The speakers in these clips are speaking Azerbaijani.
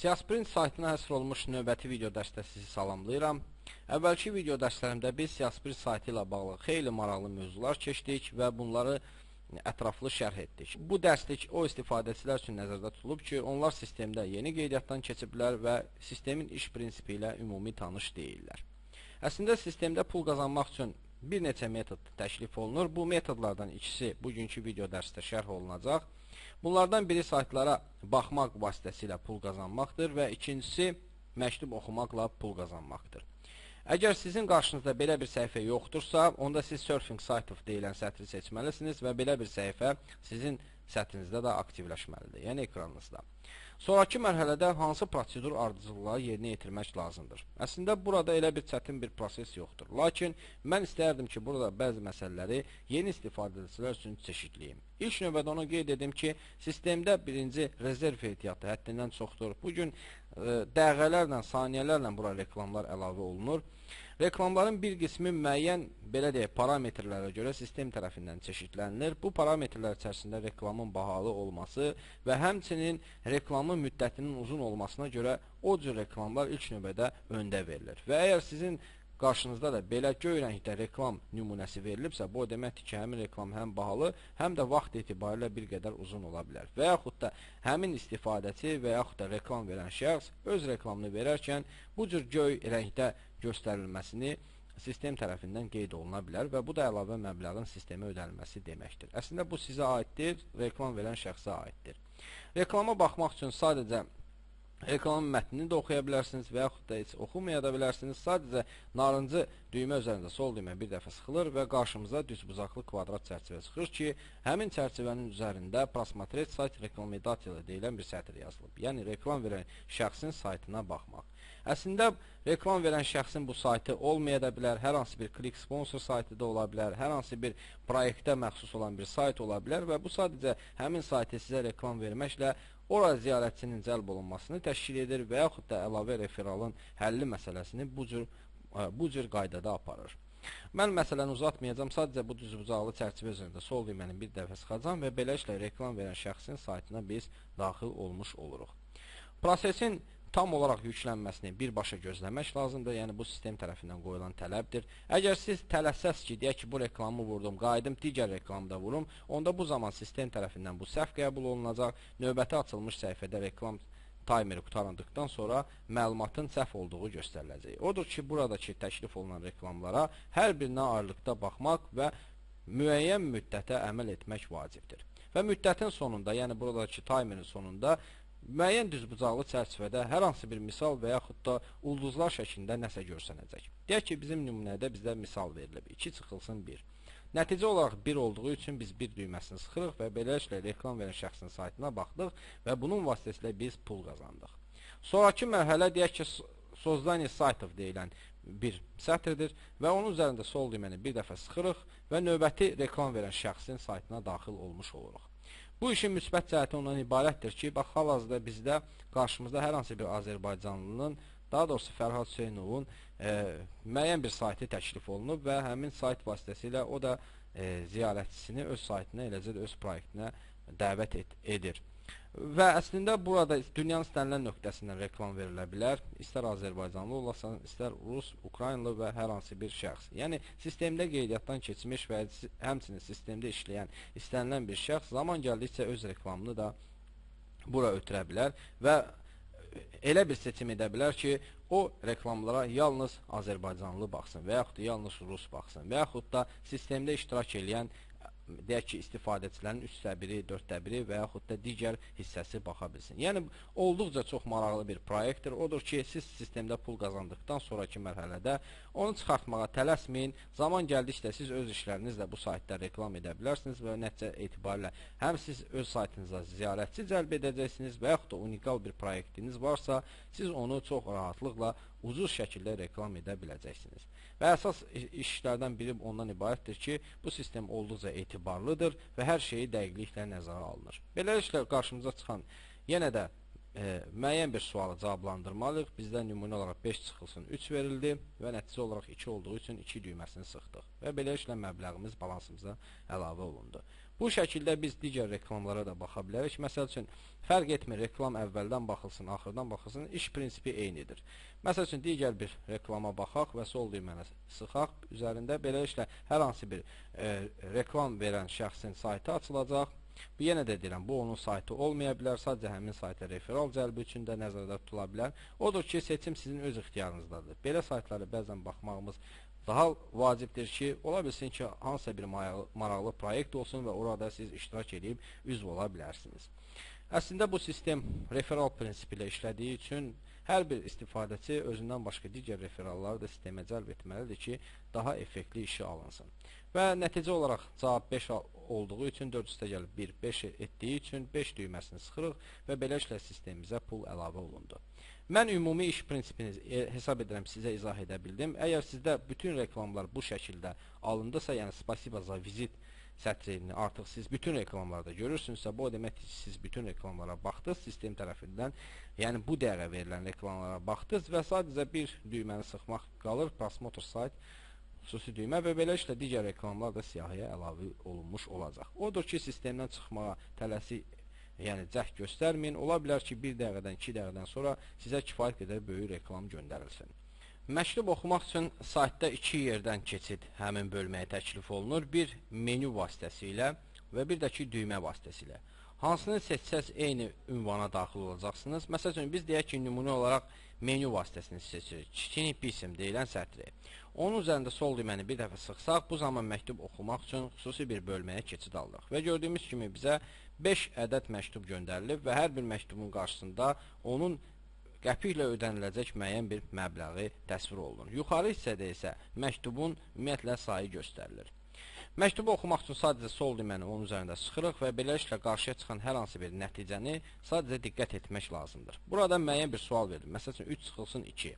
Siyasprint saytına həsr olmuş növbəti video dərsdə sizi salamlayıram. Əvvəlki video dərslərimdə biz Siyasprint saytı ilə bağlı xeyli maraqlı mövzular keçdik və bunları ətraflı şərh etdik. Bu dərslik o istifadəçilər üçün nəzərdə tutulub ki, onlar sistemdə yeni qeydiyyatdan keçiblər və sistemin iş prinsipi ilə ümumi tanış deyillər. Əslində sistemdə pul qazanmaq üçün bir neçə metod təklif olunur. Bu metodlardan ikisi bugünkü video dərsdə şərh olunacaq. Bunlardan biri saytlara baxmaq vasitəsilə pul qazanmaqdır və ikincisi məktub oxumaqla pul qazanmaqdır. Əgər sizin qarşınızda belə bir səhifə yoxdursa, onda siz Surfing Site of deyilən sətri seçməlisiniz və belə bir səhifə sizin sətrinizdə də aktivləşməlidir, yəni ekranınızda. Sonrakı mərhələdə hansı prosedur ardıcıllığı yerinə yetirmək lazımdır? Əslində burada elə bir çətin bir proses yoxdur. Lakin mən istərdim ki, burada bəzi məsələləri yeni istifadəçilər üçün çeşidliyim. İlk növbədə onu qeyd edim ki, sistemdə birinci rezerv ehtiyatı həddindən çoxdur. Bugün dəqiqələrlə, saniyələrlə bura reklamlar əlavə olunur. Reklamların bir qismi müəyyən, belə deyək, parametrlərə görə sistem tərəfindən çeşidlənilir. Bu parametrlər içərisində reklamın bahalı olması və həmçinin reklamın müddətinin uzun olmasına görə o cür reklamlar ilk növbədə öndə verilir. Və əgər sizin qarşınızda da belə göy rəngdə reklam nümunəsi verilibsə, bu o deməkdir ki, həmin reklam həm bahalı, həm də vaxt etibarilə bir qədər uzun ola bilər. Və yaxud da həmin istifadəçi və yaxud da reklam verən şəxs öz reklamını verərkən bu cür göy rəngdə göstərilməsini sistem tərəfindən qeyd oluna bilər və bu da əlavə məbləğin sistemə ödənilməsi deməkdir. Əslində bu sizə aiddir, reklam verən şəxsə aiddir. Reklama baxmaq üçün sadəcə reklamın mətnini də oxuya bilərsiniz və yaxud da heç oxumaya da bilərsiniz. Sadəcə narıncı düymə üzərində sol düymə bir dəfə sıxılır və qarşımıza düzbucaqlı kvadrat çərçivə çıxır ki, həmin çərçivənin üzərində Просмотреть сайт рекламодателя deyilən bir sətr yazılıb. Yəni reklam verən şəxsin saytına baxmaq. Əslində reklam verən şəxsin bu saytı olmaya da bilər, hər hansı bir klik sponsor saytı da ola bilər, hər hansı bir proyektə məxsus olan bir sayt ola bilər və bu sadəcə həmin saytı sizə reklam verməklə ora ziyarətçinin cəlb olunmasını təşkil edir və yaxud da əlavə referalın həlli məsələsini bu cür qaydada aparır. Mən məsələni uzatmayacağam, sadəcə bu düzbucaqlı çərçivə üzərində sol düyməni bir dəfə sıxacağam və beləliklə reklam verən şəxsin saytına biz daxil olmuş oluruq. Prosesin tam olaraq yüklənməsini birbaşa gözləmək lazımdır, yəni bu sistem tərəfindən qoyulan tələbdir. Əgər siz tələssəz ki, deyək ki, bu reklamı vurdum, qayıdım, digər reklamı da vurum, onda bu zaman sistem tərəfindən bu səhv qəbul olunacaq. Növbəti açılmış səhifədə reklam taymeri qurtarandıqdan sonra məlumatın səhv olduğu göstəriləcək. Odur ki, buradakı təklif olunan reklamlara hər birinə ayrılıqda baxmaq və müəyyən müddətə əməl etmək vacibdir. Və müddətin sonunda, yəni buradakı taymerin sonunda müəyyən düzbucaqlı çərçivədə hər hansı bir misal və yaxud da ulduzlar şəklində nəsə görsənəcək. Deyək ki, bizim nümunədə bizdə misal verilib. 2 çıxılsın 1. Nəticə olaraq 1 olduğu üçün biz 1 düyməsini sıxırıq və beləliklə reklam verən şəxsin saytına baxdıq və bunun vasitəsilə biz pul qazandıq. Sonrakı mərhələ deyək ki, Создание сайтов deyilən bir sətirdir və onun üzərində sol düyməni bir dəfə sıxırıq və növbəti reklam verən şəxsin saytına daxil olmuş oluruq. Bu işin müsbət cəhəti ondan ibarətdir ki, bax, hal-hazırda bizdə qarşımızda hər hansı bir Azərbaycanlının, daha doğrusu Fərhad Hüseynovun müəyyən bir saytı təklif olunub və həmin sayt vasitəsilə o da ziyarətçisini öz saytına, eləcə də öz proyektinə dəvət edir. Və əslində burada dünyanın istənilən nöqtəsindən reklam verilə bilər. İstər Azərbaycanlı olasan, istər Rus, Ukraynalı və hər hansı bir şəxs. Yəni sistemdə qeydiyyatdan keçmiş və həmçinin sistemdə işləyən istənilən bir şəxs zaman gəldikcə öz reklamını da bura ötürə bilər və elə bir seçim edə bilər ki, o reklamlara yalnız Azərbaycanlı baxsın və yaxud da yalnız Rus baxsın və yaxud da sistemdə iştirak eləyən, deyək ki, istifadəçilərin 3də 1-i, 4də 1-i və yaxud da digər hissəsi baxa bilsin. Yəni, olduqca çox maraqlı bir proyektdir. Odur ki, siz sistemdə pul qazandıqdan sonraki mərhələdə onu çıxartmağa tələsməyin. Zaman gəldikcə siz öz işlərinizlə bu saytda reklam edə bilərsiniz və nəticə etibarilə həm siz öz saytınıza ziyarətçi cəlb edəcəksiniz və yaxud da unikal bir proyektiniz varsa, siz onu çox rahatlıqla ucuz şəkildə reklam edə biləcəksiniz. Və əsas işlərdən biri ondan ibarətdir ki, bu sistem olduqca etibarlıdır və hər şeyi dəqiqliklə nəzərə alınır. Beləliklə qarşımıza çıxan yenə də müəyyən bir sualı cavablandırmalıyıq. Bizdə nümunə olaraq 5 çıxılsın 3 verildi və nəticə olaraq 2 olduğu üçün 2 düyməsini sıxdıq və beləliklə məbləğimiz balansımıza əlavə olundu. Bu şəkildə biz digər reklamlara da baxa bilərik. Məsəl üçün, fərq etmir, reklam əvvəldən baxılsın, axırdan baxılsın, iş prinsipi eynidir. Məsəl üçün, digər bir reklama baxaq və sol düyməni sıxaq. Üzərində beləliklə hər hansı bir reklam verən şəxsin saytı açılacaq. Bu, yenə də deyirəm, bu onun saytı olmaya bilər, sadəcə həmin sayta referal cəlbi üçün də nəzərdə tutula bilər. Odur ki, seçim sizin öz ixtiyarınızdadır. Belə saytlara bəzən baxmağımız daha vacibdir ki, ola bilsin ki, hansısa bir maraqlı proyekt olsun və orada siz iştirak edib üzv ola bilərsiniz. Əslində bu sistem referal prinsipi ilə işlədiyi üçün hər bir istifadəçi özündən başqa digər referalları da sistemə cəlb etməlidir ki, daha effektli işi alınsın. Və nəticə olaraq cavab 5 olduğu üçün 4 üstə gəlib 1, 5 etdiyi üçün 5 düyməsini sıxırıq və beləliklə sistemimizə pul əlavə olundu. Mən ümumi iş prinsipini hesab edirəm sizə izah edə bildim. Əgər sizdə bütün reklamlar bu şəkildə alındısa, yəni spasiba za vizit sətrini artıq siz bütün reklamlarda görürsünüzsə, bu o deməkdir ki, siz bütün reklamlara baxdınız sistem tərəfindən, yəni bu dəqiqə verilən reklamlara baxdınız və sadəcə bir düyməni sıxmaq qalır, prosmotr sayt xüsusi düymə və beləliklə digər reklamlar da siyahıya əlavə olunmuş olacaq. Odur ki, sistemdən çıxmağa tələsik, yəni cəhd göstərməyin. Ola bilər ki, bir dəqiqədən, 2 dəqiqədən sonra sizə kifayət qədər böyük reklam göndərilsin. Məktub oxumaq üçün saytda 2 yerdən keçid həmin bölməyə təklif olunur. Bir menü vasitəsilə və bir də ki, düymə vasitəsilə. Hansını seçsəz eyni ünvana daxil olacaqsınız. Məsəl üçün, biz deyək ki, nümunə olaraq menü vasitəsini seçirik. Çiçini pisim deyilən sətri. Onun üzərində sol düyməni bir dəfə sıxsaq, bu zaman məktub oxumaq üçün xüsusi bir bölməyə keçid alırıq. Və gördüyümüz kimi bizə 5 ədəd məktub göndərilib və hər bir məktubun qarşısında onun qəpiklə ödəniləcək müəyyən bir məbləği təsvir olunur. Yuxarı hissədə isə məktubun ümumiyyətlə sayı göstərilir. Məktubu oxumaq üçün sadəcə sol düyməni onun üzərində sıxırıq və beləliklə qarşıya çıxan hər hansı bir nəticəni sadəcə diqqət etmək lazımdır. Burada müəyyən bir sual verilir. Məsəl üçün 3 çıxılsın 2.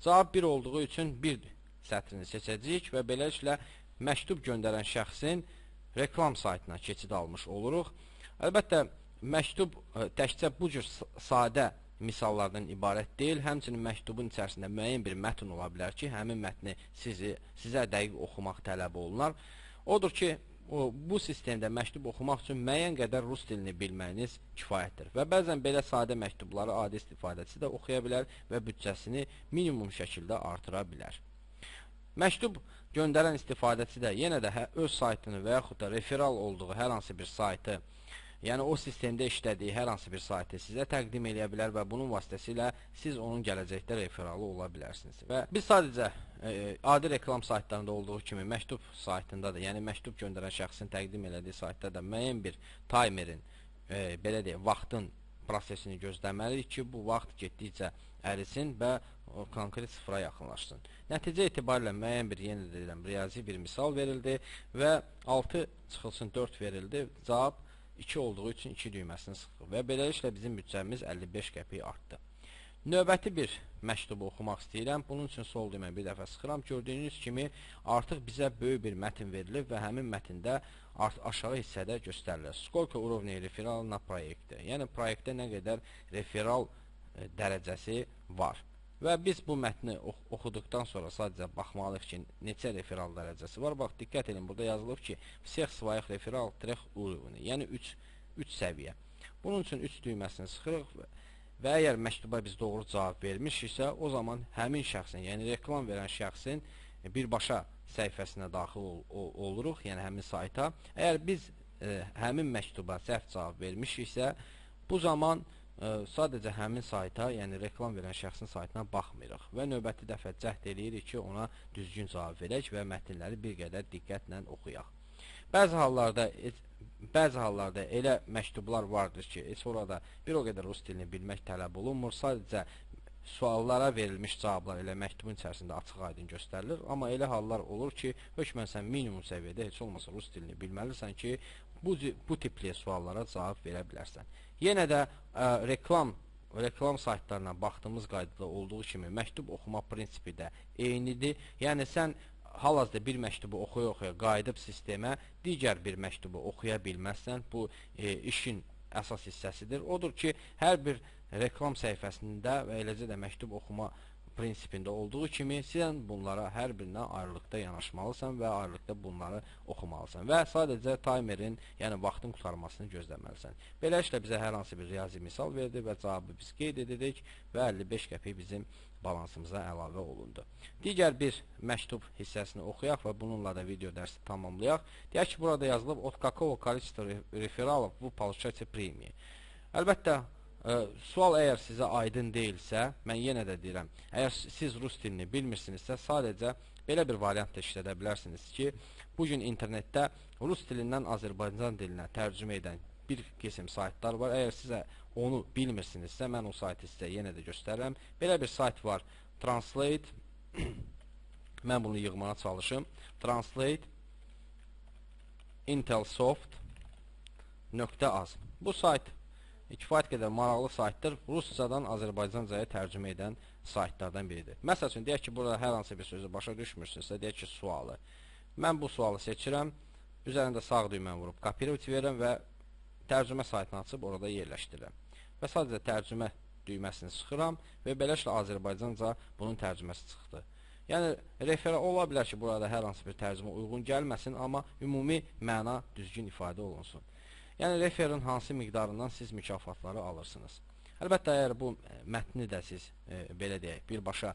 Cavab 1 olduğu üçün 1 sətrini seçəcəyik və beləliklə məktub göndərən şəxsin reklam saytına keçid almış oluruq. Əlbəttə, məktub təkcə bu cür sadə misallardan ibarət deyil. Həmçinin məktubun içərisində müəyyən bir mətn ola bilər ki, həmin mətni sizə dəqiq oxumaq tələb olunar. Odur ki, bu sistemdə məktub oxumaq üçün müəyyən qədər rus dilini bilməyiniz kifayətdir. Və bəzən belə sadə məktubları adi istifadəçi də oxuya bilər və büdcəsini minimum şəkildə artıra bilər. Məktub göndərən istifadəçi də yenə də öz saytını və yaxud da referal olduğu hər hansı bir saytı, yəni o sistemdə işlədiyi hər hansı bir saytı sizə təqdim eləyə bilər və bunun vasitəsilə siz onun gələcəkdə referalı ola bilərsiniz. Və biz sadəcə adi reklam saytlarında olduğu kimi məktub saytında da, yəni məktub göndərən şəxsin təqdim elədiyi saytda da müəyyən bir timerin, belə deyək, vaxtın prosesini gözləməliyik ki, bu vaxt getdikcə ərisin və konkret sıfıra yaxınlaşsın. Nəticə etibarilə müəyyən bir, yenə deyirəm, riyazi bir misal verildi və 6 çıxılsın 4 verildi. Cavab 2 olduğu üçün 2 düyməsini sıxır və beləliklə bizim büdcəmiz 55 qəpik artdı. Növbəti bir məktubu oxumaq istəyirəm. Bunun üçün sol düyməni bir dəfə sıxıram. Gördüyünüz kimi artıq bizə böyük bir mətn verilib və həmin mətndə aşağı hissədə göstərilir. Skolka urovney referal na proyektə. Yəni proyektdə nə qədər referal dərəcəsi var. Və biz bu mətni oxuduqdan sonra sadəcə baxmalıyıq ki, neçə referal dərəcəsi var. Bax, diqqət edin, burada yazılıb ki, всех своих referal трех уровней, yəni 3 səviyyə. Bunun üçün 3 düyməsini sıxırıq və əgər məktuba biz doğru cavab vermişiksə, o zaman həmin şəxsin, yəni reklam verən şəxsin birbaşa səhifəsinə daxil oluruq, yəni həmin sayta. Əgər biz həmin məktuba səhv cavab vermişiksə, bu zaman sadəcə həmin sayta, yəni reklam verən şəxsin saytına baxmırıq və növbəti dəfə cəhd eləyirik ki, ona düzgün cavab verək və mətnləri bir qədər diqqətlə oxuyaq. Bəzi hallarda elə məktublar vardır ki, heç orada bir o qədər rus dilini bilmək tələb olunmur, sadəcə suallara verilmiş cavablar elə məktubun içərisində açıq-aydın göstərilir. Amma elə hallar olur ki, hökmən sən minimum səviyyədə heç olmasa rus dilini bilməlisən ki, bu tipli suallara cavab verə bilərsən. Yenə də reklam saytlarına baxdığımız qaydada olduğu kimi məktub oxuma prinsipi də eynidir. Yəni sən hal-hazırda bir məktubu oxuya-oxuya qayıdıb sistemə digər bir məktubu oxuya bilməzsən. Bu işin əsas hissəsidir. Odur ki, hər bir reklam səhifəsində və eləcə də məktub oxuma prinsipində olduğu kimi sən bunlara hər birinə ayrılıqda yanaşmalısan və ayrılıqda bunları oxumalısan və sadəcə timerin, yəni vaxtın qurtarmasını gözləməlisən. Beləliklə bizə hər hansı bir riyazi misal verdi və cavabı biz qeyd edirik və 55 qəpik bizim balansımıza əlavə olundu. Digər bir məktub hissəsini oxuyaq və bununla da video dərsi tamamlayaq. Deyək ki, burada yazılıb "От какого количества рефералов вы получаете премии?" Əlbəttə, sual əgər sizə aydın deyilsə, mən yenə də deyirəm, əgər siz rus dilini bilmirsinizsə, sadəcə belə bir variant da işlədə bilərsiniz ki, bugün internetdə rus dilindən Azərbaycan dilinə tərcümə edən bir qism saytlar var. Əgər sizə onu bilmirsinizsə, mən o saytı sizə yenə də göstərirəm. Belə bir sayt var, Translate, mən bunu yığmağa çalışım, Translate Intelsoft.az. Bu sayt kifayət qədər maraqlı saytdır. Ruscadan Azərbaycancaya tərcümə edən saytlardan biridir. Məsəl üçün, deyək ki, burada hər hansı bir sözü başa düşmürsünüzsə, deyək ki, sualı. Mən bu sualı seçirəm, üzərində sağ düyməni vurub kopirovat verirəm və tərcümə saytını açıb orada yerləşdirirəm. Və sadəcə tərcümə düyməsini sıxıram və beləliklə Azərbaycanca bunun tərcüməsi çıxdı. Yəni, referə ola bilər ki, burada hər hansı bir tərcümə uyğun gəlməsin, amma ümumi məna düzgün ifadə olunsun. Yəni, referin hansı miqdarından siz mükafatları alırsınız. Əlbəttə, əgər bu mətni də siz, belə deyək, birbaşa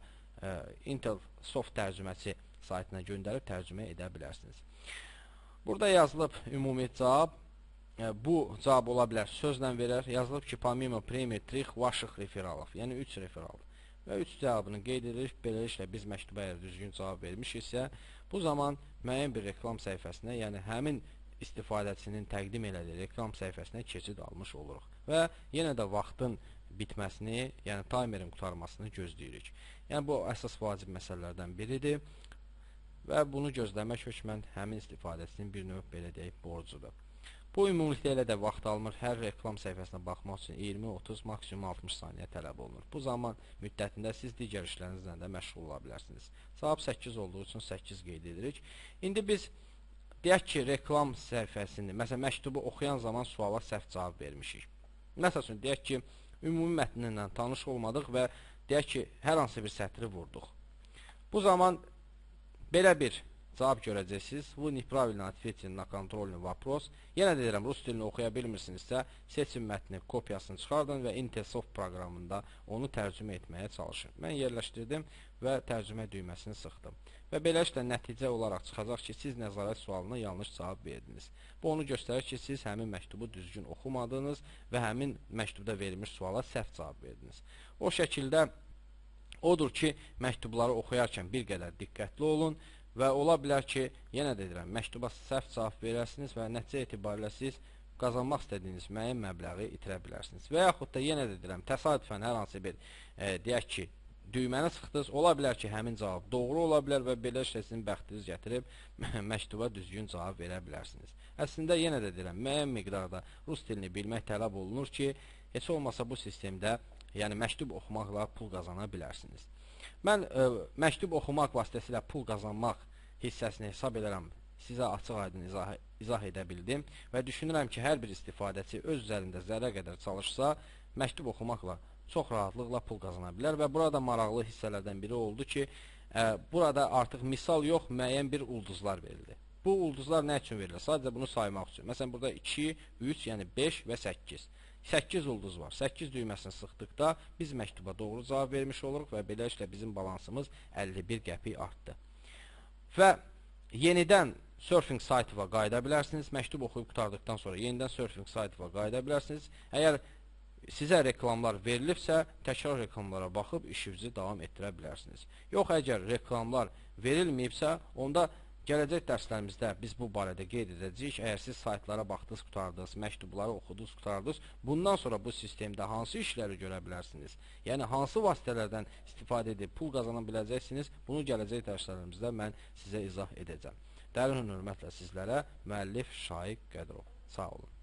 Intelsoft tərcüməçi saytına göndərib tərcümə edə bilərsiniz. Burada yazılıb ümumi cavab. Bu cavab ola bilər, sözlə verər. Yazılıb ki, помимо премии 3 ваших рефералов, yəni 3 referal. Və 3 cavabını qeyd edirik. Beləliklə biz məktuba əgər düzgün cavab vermişiksə, bu zaman müəyyən bir reklam səhifəsinə, yəni həmin istifadəçinin təqdim elədiyi reklam səhifəsinə keçid almış oluruq. Və yenə də vaxtın bitməsini, yəni timerin qurtarmasını gözləyirik. Yəni bu əsas vacib məsələlərdən biridir və bunu gözləmək hökmən həmin istifadəçinin bir növ belə deyək borcudur. Bu ümumilikdə elə də vaxt almır. Hər reklam səhifəsinə baxmaq üçün 20, 30, maksimum 60 saniyə tələb olunur. Bu zaman müddətində siz digər işlərinizlə də məşğul ola bilərsiniz. Cavab 8 olduğu üçün 8 qeyd edirik. İndi biz deyək ki, reklam səhifəsini, məsələn, məktubu oxuyan zaman suala səhv cavab vermişik. Məsəl üçün, deyək ki, ümumi mətninlə tanış olmadıq və deyək ki, hər hansı bir sətri vurduq. Bu zaman belə bir cavab görəcəksiniz. Вы неправильно ответили на контрольный вопрос. Yenə də deyirəm, rus dilini oxuya bilmirsinizsə, seçin mətni, kopyasını çıxardın və Intelsoft proqramında onu tərcümə etməyə çalışın. Mən yerləşdirdim və tərcümə düyməsini sıxdım. Və beləliklə nəticə olaraq çıxacaq ki, siz nəzarət sualına yanlış cavab verdiniz. Bu onu göstərir ki, siz həmin məktubu düzgün oxumadınız və həmin məktubda verilmiş suala səhv cavab verdiniz. O şəkildə odur ki, məktubları oxuyarkən bir qədər diqqətli olun. Və ola bilər ki, yenə də deyirəm, məktuba səhv cavab verərsiniz və nəticə etibarilə siz qazanmaq istədiyiniz müəyyən məbləği itirə bilərsiniz. Və yaxud da yenə də deyirəm, təsadüfən hər hansı bir, deyək ki, düyməni sıxdınız, ola bilər ki, həmin cavab doğru ola bilər və belə sizin bəxtiniz gətirib məktuba düzgün cavab verə bilərsiniz. Əslində, yenə də deyirəm, müəyyən miqdarda rus dilini bilmək tələb olunur ki, heç olmasa bu sistemdə, yəni məktub oxumaqla pul qazana bilərsiniz. Mən məktub oxumaq vasitəsilə pul qazanmaq hissəsini hesab edirəm, sizə açıq-aydın izah edə bildim və düşünürəm ki, hər bir istifadəçi öz üzərində zərrə qədər çalışsa, məktub oxumaqla çox rahatlıqla pul qazana bilər və burada maraqlı hissələrdən biri oldu ki, burada artıq misal yox, müəyyən bir ulduzlar verildi. Bu ulduzlar nə üçün verilir? Sadəcə bunu saymaq üçün. Məsələn, burada 2, 3, yəni 5 və 8. 8 ulduz var. 8 düyməsini sıxdıqda biz məktuba doğru cavab vermiş oluruq və beləliklə bizim balansımız 51 qəpik artdı. Və yenidən surfing saytına qayıda bilərsiniz. Məktub oxuyub qurtardıqdan sonra yenidən surfing saytına qayıda bilərsiniz. Əgər sizə reklamlar verilibsə, təkrar reklamlara baxıb işinizi davam etdirə bilərsiniz. Yox, əgər reklamlar verilməyibsə, onda gələcək dərslərimizdə biz bu barədə qeyd edəcəyik. Əgər siz saytlara baxdınız, qurtardınız, məktubları oxudunuz, qurtardınız, bundan sonra bu sistemdə hansı işləri görə bilərsiniz? Yəni, hansı vasitələrdən istifadə edib pul qazana biləcəksiniz? Bunu gələcək dərslərimizdə mən sizə izah edəcəm. Dərin hörmətlə sizlərə müəllif Şaiq Qədirov. Sağ olun.